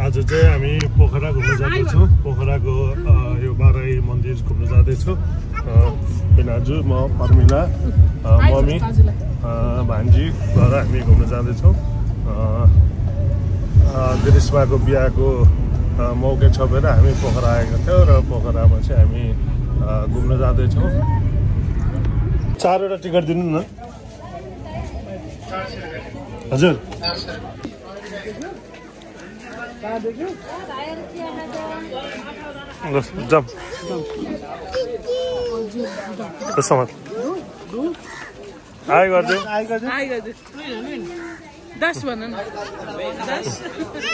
आज चाहिँ हामी पोखरा घुम्न जाँदैछौँ पोखराको यो बाराई मन्दिर घुम्न जाँदैछौँ पिनाजु म पर्मिला मम्मी भान्जी भएर हामी घुम्न जाँदैछौँ ग्रीष्माको बिहाको मौका छ भएर हामी पोखरा आएका थियौँ र पोखरामा चाहिँ हामी घुम्न जाँदैछौँ 4 वटा टिकट दिनु न हजुर जाम आइ गरिदिउँ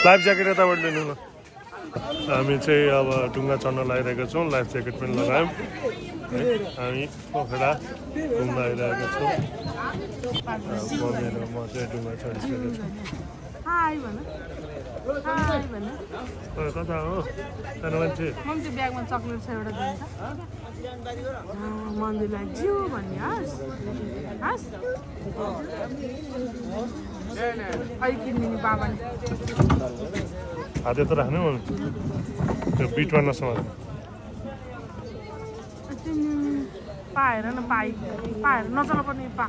लाइफ ज्याकेट यताबाट लिनु न हामी चाहिँ अब ढुङ्गा चढ्न लागिरहेका छौँ लाइफ ज्याकेट पनि लगायौँ हामी पोखरा घुम्न आइरहेका छौँ मम्मीहरू म चाहिँ ढुङ्गा चढिसकेको छु कता हो सानो मान्छे मम्मी ब्यागमा चक्लेट छ एउटा दिन्छ मन्दिरलाई जिउ भन्ने हस् अहिले किनिदिने बाबाले हात यता राख्नु त्यो बिटमा नसमाज पाएर न पाएर नचला पर्ने पा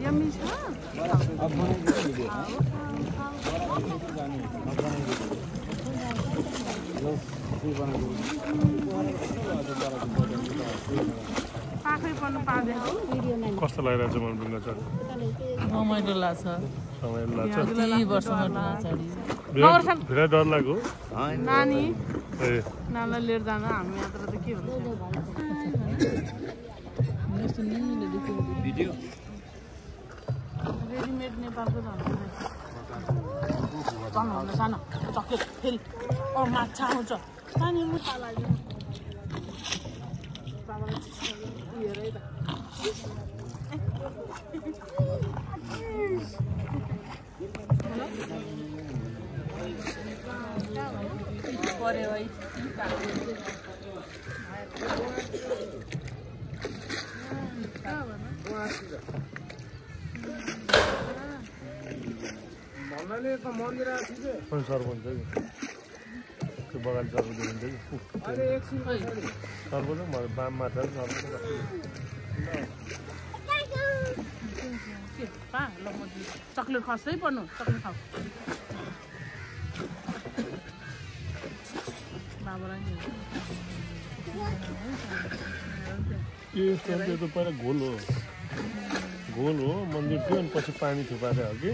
यम्मी छ पाखै पर्नु पाउँदैन कस्तो लागिरहेछ मन ढुङ्गा चढ रमाइलो लाग्छ धेरै डर लाग्यो नानीलाई लिएर जान हामी यात्रा त के हुन्छ रेडिमेड नेपालको झन् सानो चक्लेट फेरि माछा आउँछ पानी मुसा लाग्यो हेरै त पऱ्यो है भन्नाले त मन्दिर सरपञ्च त्यो बगान सरपञ्च हुन्छ कि सरपञ्च बाम माछा चक्लेट खस्दै पर्नु चक्लेट खाऊ त्यो त पहिला घोल हो मन्दिर थियो अनि पछि पानी थुपारे हो कि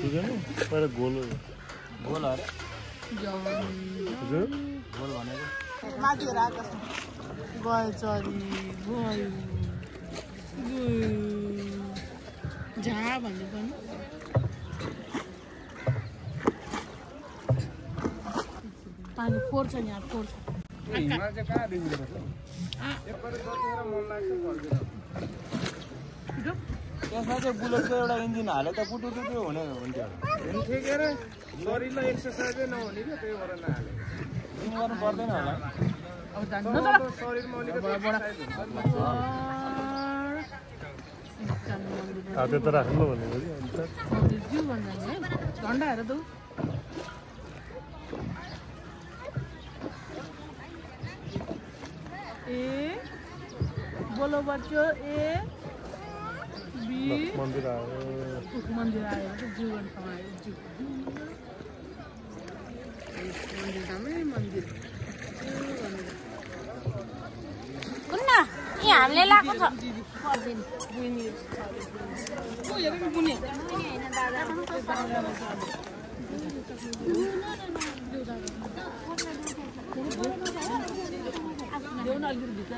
बुझेन पहिला घोल हो हजुर घोल भनेको माथिबाट आकाश गयो चरी गयो झा भन्नु पर्ने पानी फोर्छ नि यहाँ फोर्छ त्यसमा चाहिँ बुलेटको एउटा इन्जिन हाले त पुटुटुटु हुने हुन्थ्यो शरीरलाई एक्सर्साइजै नहुने क्या त्यही भएर नहाले जिम गर्नु पर्दैन होला शरीरमा हात त राख्नु भनेको झन्डा हेर त ए बोलो बच्चो ए बी मन्दिर आयो जिउ गर्नु आयो जिउ मन्दिर दामै मन्दिर कुन्न ए हामीले लाको छ पर्दैन बुइनी ओ हेरेको बुने हैन दादा देऊ न अलिकति भित्र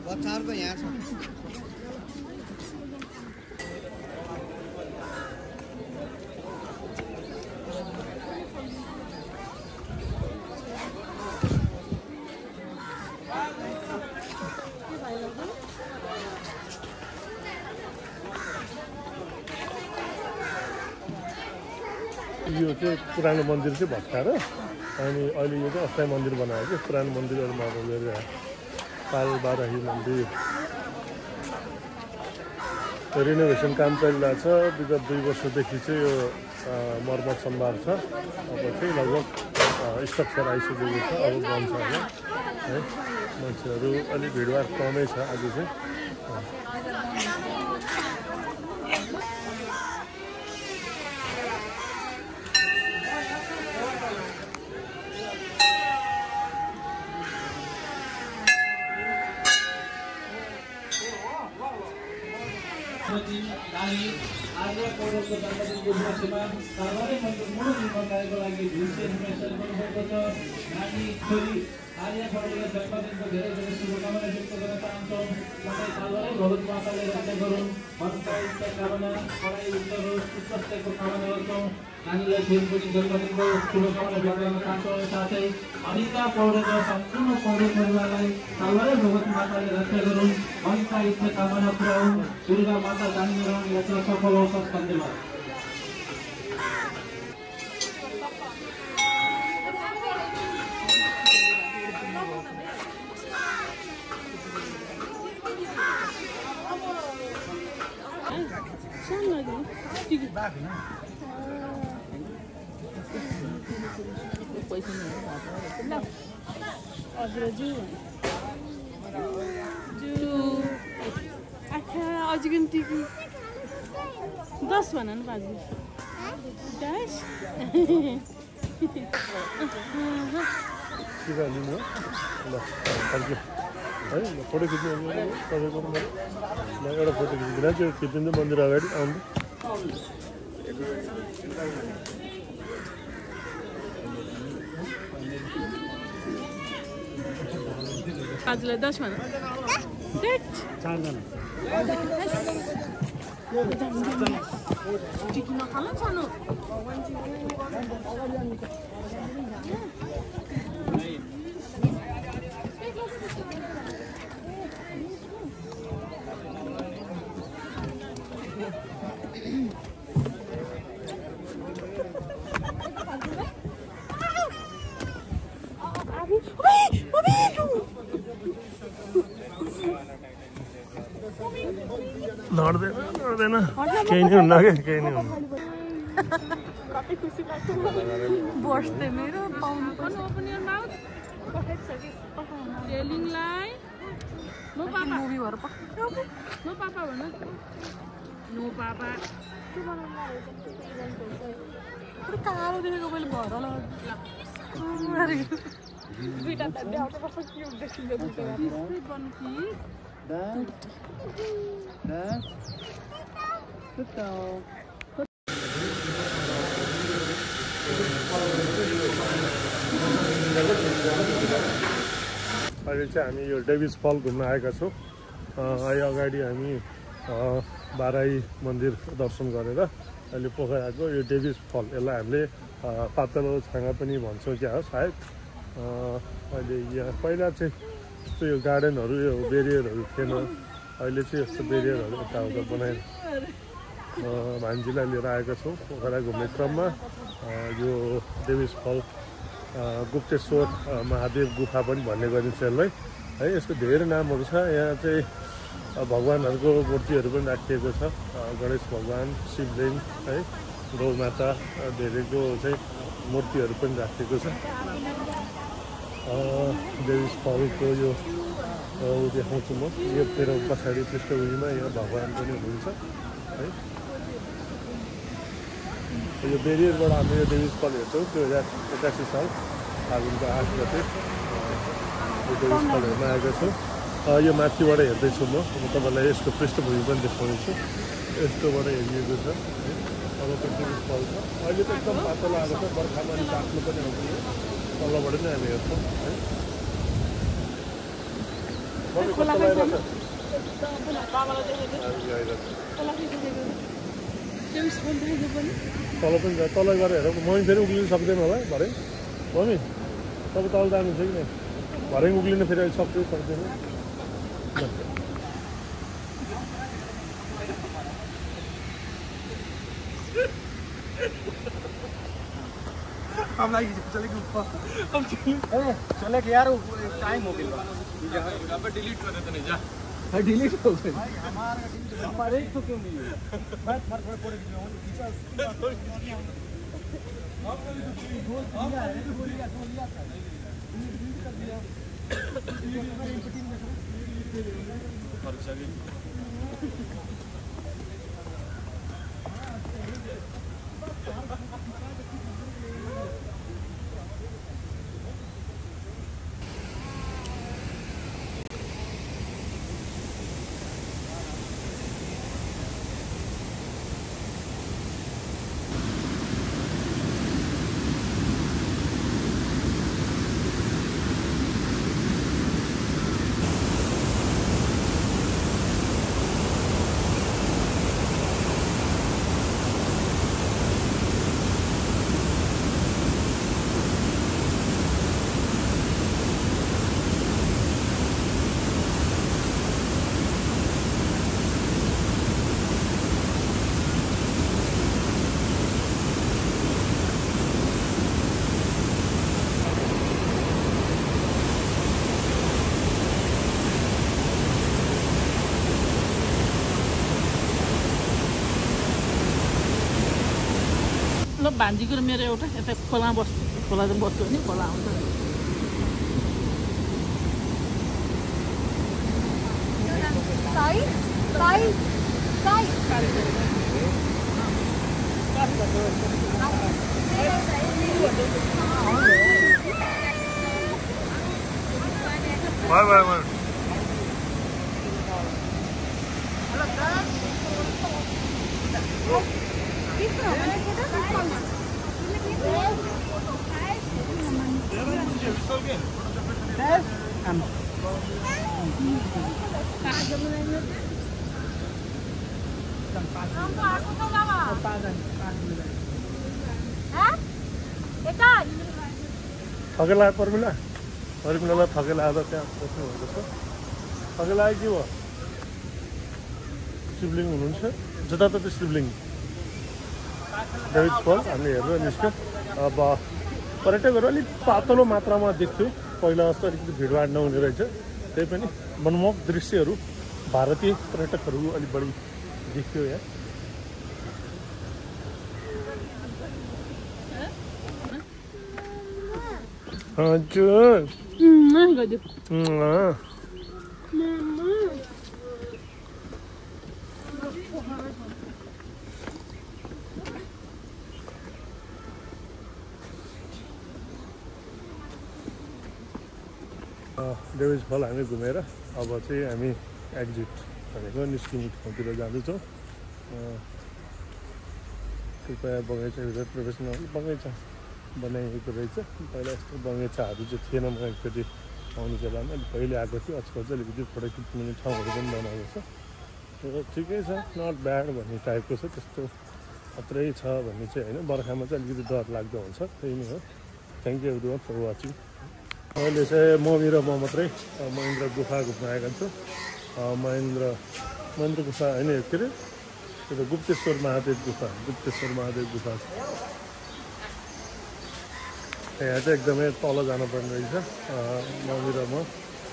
बच्चाहरुको यहाँ छ यो चाहिँ पुरानो मन्दिर चाहिँ भत्काएर अनि अहिले यो चाहिँ अस्थायी मन्दिर बनायो कि पुरानो मन्दिरहरूमा गएर कालबाराही मन्दिर रिनोभेसन काम चलिरहेको छ। विगत 2 वर्षदेखि चाहिँ यो मर्मत सम्भार छ। अब चाहिँ लगभग स्ट्रक्चर आइसकेको छ। अब बन्छ होला है। मान्छेहरू अलिक भिडभाड कमै छ आज चाहिँ। आर्य पौडेलको जन्मदिनको उपलक्ष्यमा कालबाराही मन्दिर मूल निर्माण कार्यको लागि भुइँचे निर्माण गर्नुभएको छ। नानी छोरी आर्य पौडेलको जन्मदिनको धेरै धेरै शुभकामना व्यक्त गर्न चाहन्छौँ। तपाईँ कालबाराही भगवत माताले रक्षा गरून् भन्ने इच्छा कामना पढाइ उत्कृष्टको कामना गर्छौँ। नानीलाई फेरि पनि जन्मदिनको शुभकामना व्यक्त गर्न चाहन्छौँ। साथै अनिता पौडेल र सम्पूर्ण पौडेल परिवारलाई कालबाराही भगवत माताले रक्षा गरून् भन्ने इच्छा कामना पुर्याउन्। दुर्गा माता जानी रहन यात्रा सफल होस्। धन्यवाद। अजिकन टिकी 10 भन न बाजु 10 सिधा लिनु ल थ्याङ्क्यू है। फोटो खिच्नु तपाईँको म एउटा फोटो खिचिदिनु त्यो खिचिदिनु मन्दिर अगाडि आउनु। बाजुलाई 10 भन। 4 जना टिकी नखानु सानो नड्दैन केही नि हुन्न क्या केही नि हुन्न। बस्दै मेरो पाउनु पनि ओपन योर माउथ रेलिङलाई नो पापा मुभी भएर नो पापा भन नो पापा कालो देखेको मैले भर दुईटा त देखाउँछ कस्तो क्युट देखिन्छ दुईटा बन्नु प्लिज अहिले चाहिँ हामी यो डेभिस फल घुम्न आएका छौँ। अहिले अगाडि हामी बाराही मन्दिर दर्शन गरेर अहिले पोखराको यो डेभिस फल यसलाई हामीले पातलो छाँगा पनि भन्छौँ क्या हो सायद। अहिले यहाँ पहिला चाहिँ यस्तो यो गार्डनहरू यो बेरियरहरू थिएन। अहिले चाहिँ यस्तो बेरियरहरू यताउता बनाएर भान्जीलाई लिएर आएका छौँ। पोखरा घुम्ने क्रममा यो डेभिस फल गुप्तेश्वर महादेव गुफा पनि भन्ने गरिन्छ यसलाई है। यसको धेरै नामहरू छ। यहाँ चाहिँ भगवान्हरूको मूर्तिहरू पनि राखिएको छ। गणेश भगवान्, शिवलिङ्ग है, गौमाता धेरैको चाहिँ मूर्तिहरू पनि राखिएको छ। डेभिस फलको यो देखाउँछु म। यो मेरो पछाडि पृष्ठभूमिमा यहाँ भगवान् पनि हुनुहुन्छ है। यो बेरियरबाट हामी यो डेभिस फल हेर्छौँ। 2081 साल फागुनको 8 गते यो डेभिस फल हेर्न आएको छु। यो माथिबाट हेर्दैछु म तपाईँलाई यसको पृष्ठभूमि पनि देखाउनेछु। यस्तोबाट हेरिएको छ है। अब त्यो डेभिस फल छ। अहिले त एकदम पातलो आएको छ। बर्खामा अलिक आफ्नो पनि आउँछ। तलबाट नै हामी हेर्छौँ है। तल पनि छ। तल गएर हेरौँ। मम्मी फेरि उक्लिनु सक्दैन होला भरे। मम्मी तपाईँ तल जानुहुन्छ कि नै? भरे उक्लिनु फेरि अहिले सक्दै सक्दैन। काम लागी चले के ऊपर अब चले के यार टाइम हो गया अब डिलीट कर देते नहीं जा डिलीट हो गई हमारे तो क्यों नहीं है मैं फर्क पड़े कि आपको भी गोल दिया है गोल लिया था डिलीट कर दिया फर्क चली भान्जीको र मेरो एउटा यता खोला बस्छु खोला चाहिँ बस्छु नि खोला आउँछ थकेला पर्मिलालाई थकेला आएर त्यहाँ बस्नु भएको छ थकेला के भयो शिवलिङ हुनुहुन्छ जताततै शिवलिङ डेभिड फल हामीले हेरेर निस्क्यो अब पर्यटकहरू अलिक पातलो मात्रामा देख्थ्यो पहिला जस्तो अलिकति भिडभाड नहुने रहेछ त्यही पनि मनमोहक दृश्यहरू भारतीय पर्यटकहरू अलिक बढी देख्थ्यो यहाँ हजुर डेभिड फल हामी घुमेर अब चाहिँ हामी एक्जिट भनेको निस्किने ठाउँतिर जाँदैछौँ कृपया बगैँचाभित्र प्रवेश नगर्नु बगैँचा बनाइएको रहेछ पहिला यस्तो बगैँचाहरू चाहिँ थिएन म एकचोटि आउने बेलामा अलिक पहिले आएको थियो आजकल चाहिँ अलिकति फोटो खिच्ने ठाउँहरू पनि बनाएको छ ठिकै छ नट ब्याड भन्ने टाइपको छ त्यस्तो खत्रै छ भन्ने चाहिँ होइन बर्खामा चाहिँ अलिकति डर लाग्दो हुन्छ त्यही नै हो thank you everyone for watching अहिले चाहिँ मम्मी र म मात्रै महेन्द्र गुफा घुम्न आएका छौँ महेन्द्र गुफा होइन के अरे त्यो त गुप्तेश्वर महादेव गुफा छ यहाँ चाहिँ एकदमै तल जानुपर्ने रहेछ मम्मी र म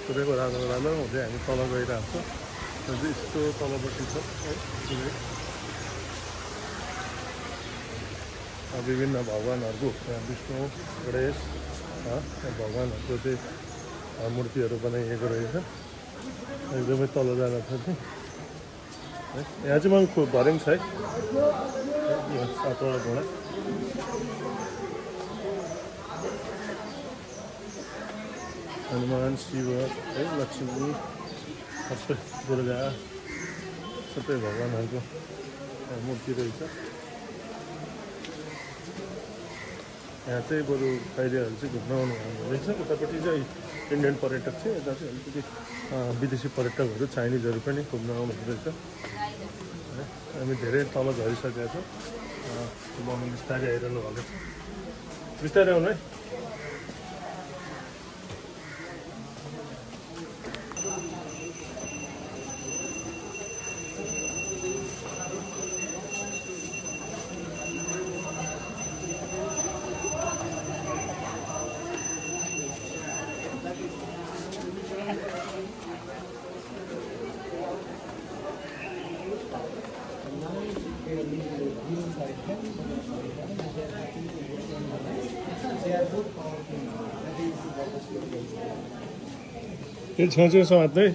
पुरै राजा हुँदै हामी तल गइरहेको छौँ यस्तो तलपट्टि छ है विभिन्न भगवान्हरूको विष्णु गणेश भगवान्हरूको चाहिँ मूर्तिहरू बनाइएको रहेछ एकदमै तल जान पर्ने यहाँ चाहिँ मलाई भर्याङ छ है 7वटा घोडा हनुमान शिव है लक्ष्मी सबै दुर्गा सबै भगवान्हरूको मूर्ति रहेछ यहाँ चाहिँ बरु कहिलेहरू चाहिँ घुम्न आउनु रहेछ उतापट्टि चाहिँ इन्डियन पर्यटक चाहिँ यता चाहिँ अलिकति विदेशी पर्यटकहरू चाइनिजहरू पनि घुम्न आउनु रहेछ हामी धेरै तल झरिसकेका छौँ मम्मी बिस्तारै आइरहनु भएको छ बिस्तारै आउनु है त्यो छेउछेउ समात्दै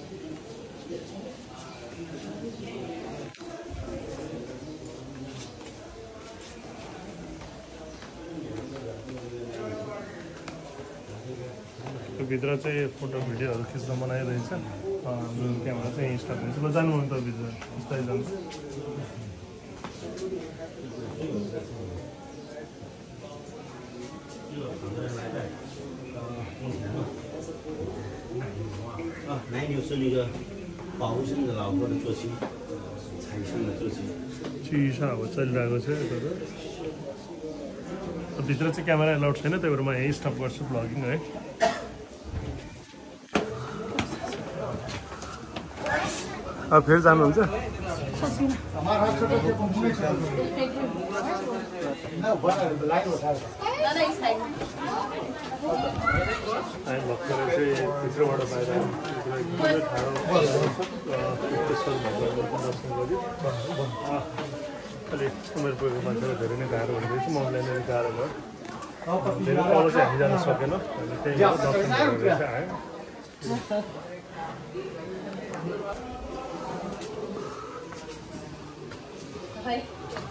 भित्र चाहिँ फोटो भिडियोहरू खिच्न बनाइरहेछ क्यामेरा चाहिँ यहीँ स्टार्ट हुन्छ ल जानु मन त भित्र बिस्तारै जान्छ चिसा अब चलिरहेको छ यता त भित्र चाहिँ क्यामेरा एलाउड छैन त्यही भएर म यहीँ स्टप गर्छु ब्लगिङ है अब फेरि जानुहुन्छ भक्तहरू चाहिँ भित्रबाट बाहिर एकदमै ठाडो गुप्तेश्वर भगवानको दर्शन गऱ्यो अलिक उमेर पुगेको मान्छेलाई धेरै नै गाह्रो हुँदैछ मलाई नै गाह्रो भयो धेरै तल चाहिँ हामी जान सकेन अनि त्यही दर्शन गरेर चाहिँ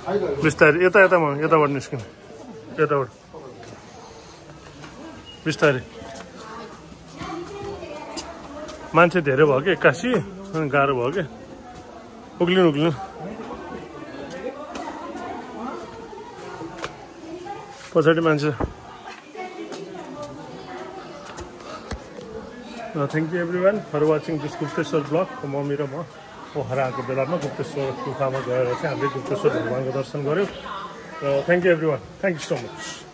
आयो बिस्तारै यता यताबाट निस्किनु यताबाट बिस्तारै मान्छे धेरै भयो कि एक्कासी अनि गाह्रो भयो कि उक्लिनु पछाडि मान्छे thank you everyone for watching this Gupteshwar blog mummy र म पोखरा आएको बेलामा गुप्तेश्वर गुफामा गएर चाहिँ हामीले गुप्तेश्वर भगवानको दर्शन गऱ्यौँ र thank you every one thank you so much